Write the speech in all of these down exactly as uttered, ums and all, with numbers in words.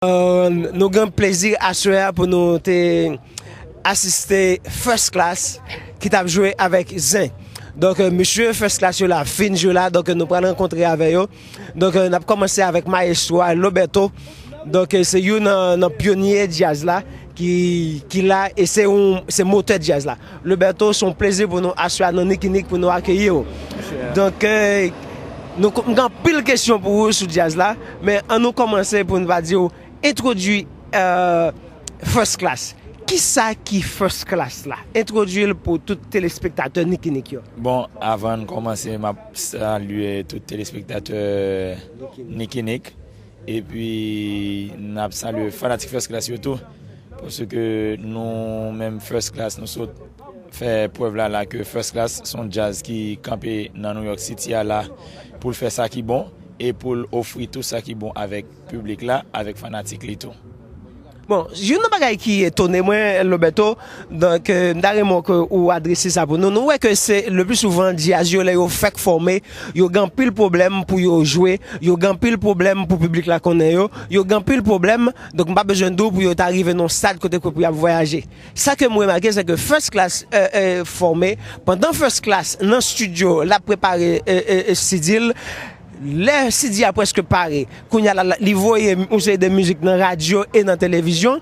Euh, nou gen plezi aswè a pou nou te asiste First Class ki t ap jwe avèk Zen. Donk, euh, mesye First Class yo la fin jwe la, donk, euh, nou pral rankontre avè yo. Donk, euh, n ap kòmanse avèk mayestwo a, Loberto. Donk, euh, se youn nan, nan pyonye djaz la ki, ki la e se yon, se motè djaz la. Loberto, se yon plezi pou nou aswè a nan Nikinik pou nou akeyi w. Donk, euh, nou, m gen anpil kesyon pou ou sou djaz la, men ann nou kòmanse pou n va di w entwodui, euh, First Class. Kisa ki First Class la? Entwodui l pou tout telespektatè Nikinik yo. Bon, avan n kòmanse, m ap salye tout telespektatè Nikinik. Epi, n ap salye fanatik First Class yo tou. Paske nou menm First Class, nou sot fè prèv la la ke First Class se yon djaz ki kanpe nan New York City a la pou l fè sa ki bon e pou l ofri tou sa ki bon avèk piblik la, avèk fanatik li tou. Bon, youn nan bagay ki etone mwen, Loberto, donk, euh, m ta renmen ke ou adrese sa pou nou. Nou wè ke se le pli souvan djaz yo lè yo fèk fòme, yo gen anpil pwoblèm pou yo jwe, yo gen anpil pwoblèm pou piblik la konnen yo, yo gen anpil pwoblèm, donk m pa bezwen di w pou yo ta rive nan yon stad kote ke pou y ap vwayaje. Sa ke m remake, se ke First Class, euh, euh, fòme, pandan First Class nan estidyo, l ap prepare, euh, euh, euh, C D l, lè C D a prèske pare, kounye a la, la, li voye yon seri de mizik nan radyo e nan televizyon.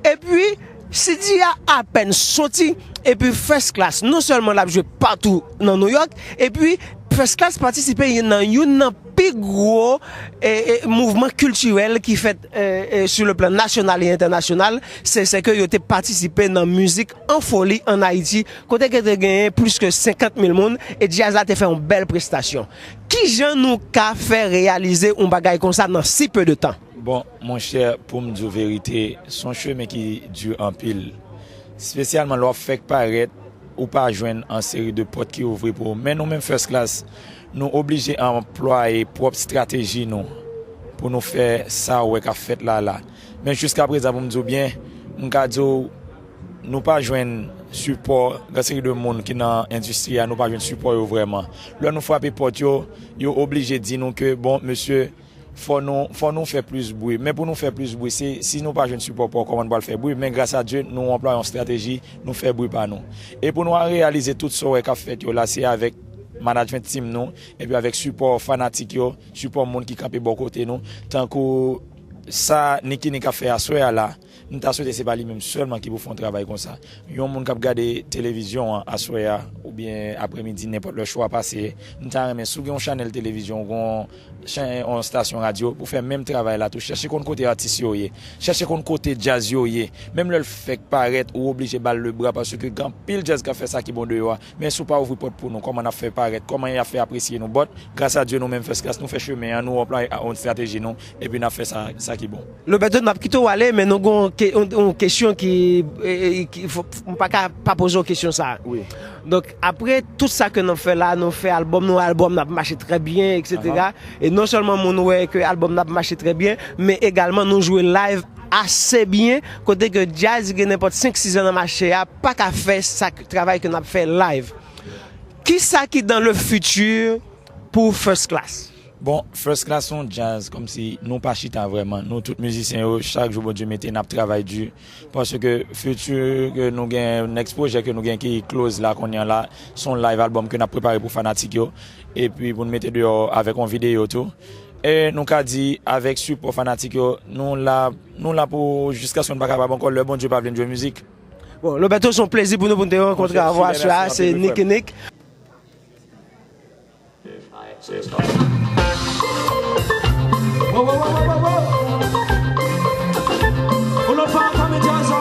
Epi, C D a apèn soti, epi First Class, non sèlman l ap jwe patou nan New York, epi First Class patisipe nan youn nan pi gwo, e, e, mouvman kiltirèl ki fèt, e, e, sur le plan national et international, se, se ke yo te patisipe nan mizik an foli ann Ayiti, kote ke te genyen plis ke senkant mil moun, e djaz la te fè yon bèl prestasyon. Kijan nou ka fè reyalize yon bagay konsa nan si peu de temps? Bon, monchè, pou m di w verite, se yon chemen ki di anpil. Espesyalman lè w ap fèk parèt, ou pa jwenn an seri de pòt ki ouvri pou ou. Men nou menm First Class, nou oblije anplwaye pwòp estrateji nou pou nou fè sa ou wè k ap fèt la la. Men jiskaprezan, pou m di w byen, m ka di w, nou pa jwenn sipò, gen seri de moun ki nan endistri a, nou pa jwenn sipò yo vrèman. Lè nou frape pòt yo, yo oblije di nou ke, bon, mesye, fò nou, fò nou fè plis bri. Men pou nou fè plis bri, se, si nou pa jwenn sipò pa w, kòman nou pral fè bri? Men gras a Dye, nou anplwaye yon estrateji, nou fè bri pa nou. E pou nou al reyalize tout sa w wè k ap fèt yo la, se avèk management team nou, epi avèk sipò fanatik yo, sipò moun ki kanpe bò kote nou, tankou sa Nicky Nick ap fè aswè a la, m ta swete se pa li menm sèlman ki pou fè yon travay konsa. Yon moun k ap gade televizyon an aswè a, oubyen aprèmidi, nenpòt lè cho a pase, m ta renmen, si w gen yon chanèl televizyon, ou gen yon chan-, yon estasyon radyo, pou fè menm travay la tou. Chèche konn kote atis yo ye. Chèche konn kote djaz yo ye. Menm lè l fèk parèt, ou oblije ba l lebra, paske gen anpil djaz k ap fè sa ki bon deyò a. Men si w pa ouvri pòt pou nou, kòman n ap fè parèt? Kòman y ap fè apresye nou? But, gras a Dye, nou menm First Class, nou fè chemen an, nou anplwaye a, yon estrateji nou, epi n ap fè sa, sa ki bon. Loberto, n ap kite w ale, men nou gen yon ke-, yon, yon kesyon ki, e, e, ki fò, m pa ka pa poze w kesyon sa a. Wi. Donk, apre tout sa ke n ap fè la, nou fè albòm, nou albòm n ap mache trè byen, et cetera. Aha. E non sèlman moun wè ke albòm n ap mache trè byen, men egalman nou jwe live ase byen, kote ke djaz gen nenpòt senk, sis an nan mache a, pa ka fè sa k-, travay ke n ap fè live. Kisa ki dans le futur pou First Class? Bon, First Class se yon djaz kòmsi nou pa chita vrèman. Nou tout mizisyen yo, chak jou Bondye mete, n ap travay di. Paske fiti ke nou gen, next pwojè ke nou gen ki close la kounye a la, se yon live album ke n ap prepare pou fanatik yo. Epi pou n mete deyò avèk yon videyo tou. E nou ka di, avèk sipò fanatik yo, nou la, nou la pou jiskaske n pa kapab ankò, lè Bondye pa vle n jwe mizik. Bon, Loberto, se yon plezi pou nou pou n te rankontre avè w aswè a, se Nicky Nick. Yon lòt fwa ankò, men djaz la.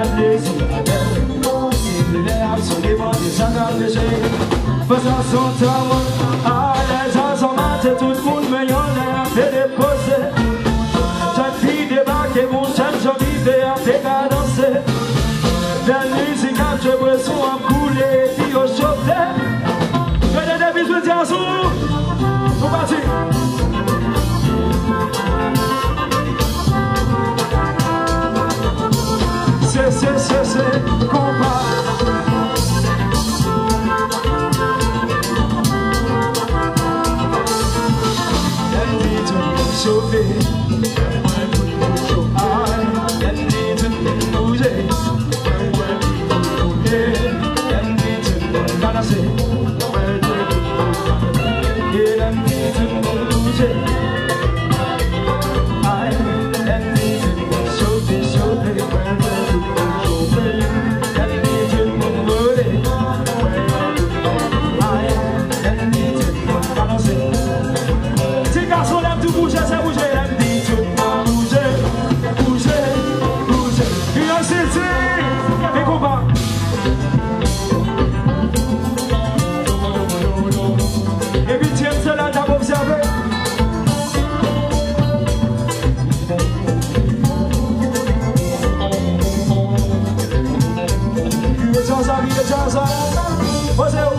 Plezi avè w. Sililè ap sone, mande sa k ap peche. Fè sa son tanman. Alèz ansanm a te tout moun, men yon lè ap te depoze. Jèn fi debake, bon jèn jan rive ap te kadanse. Bèl mizik ap jwe, bweson ap koule, epi yo chofe. Gade depi jodi a sou. Nou pati. Se, se, se, se, konpa. Lè m di tout moun chofe, lè m wè tout moun cho-, ay, lè m di tout moun bouje, lè m wè tout moun bouje, lè m di tout moun balanse. Ti gason, lè m di bouje, se bouje, lè m di tout moun bouje, bouje, bouje. Curiosity, e konpa. Epi James se la, l t ap obsève. Vire djaz la, vire djaz la. Poze w.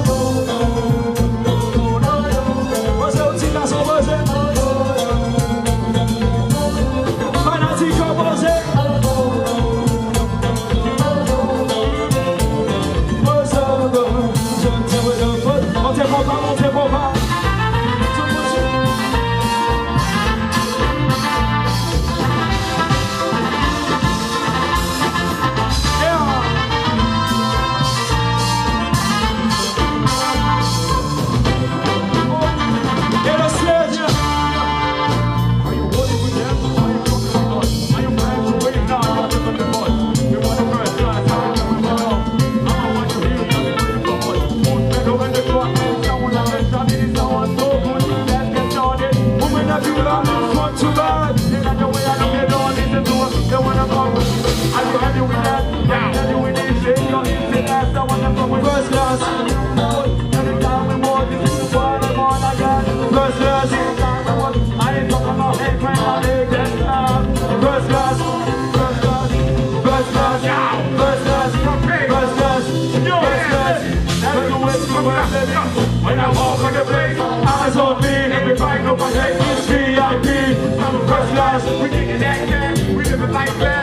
Poze w, ti gason, poze. Fanatik yo, poze. Monte konpa, monte konpa. First class. First class. First class. First class. First class. First class. First class. First class. When I walk on the place, eyes on me. Everybody know my name is V I P. I'm a first class. We kicking that cat. We living like that.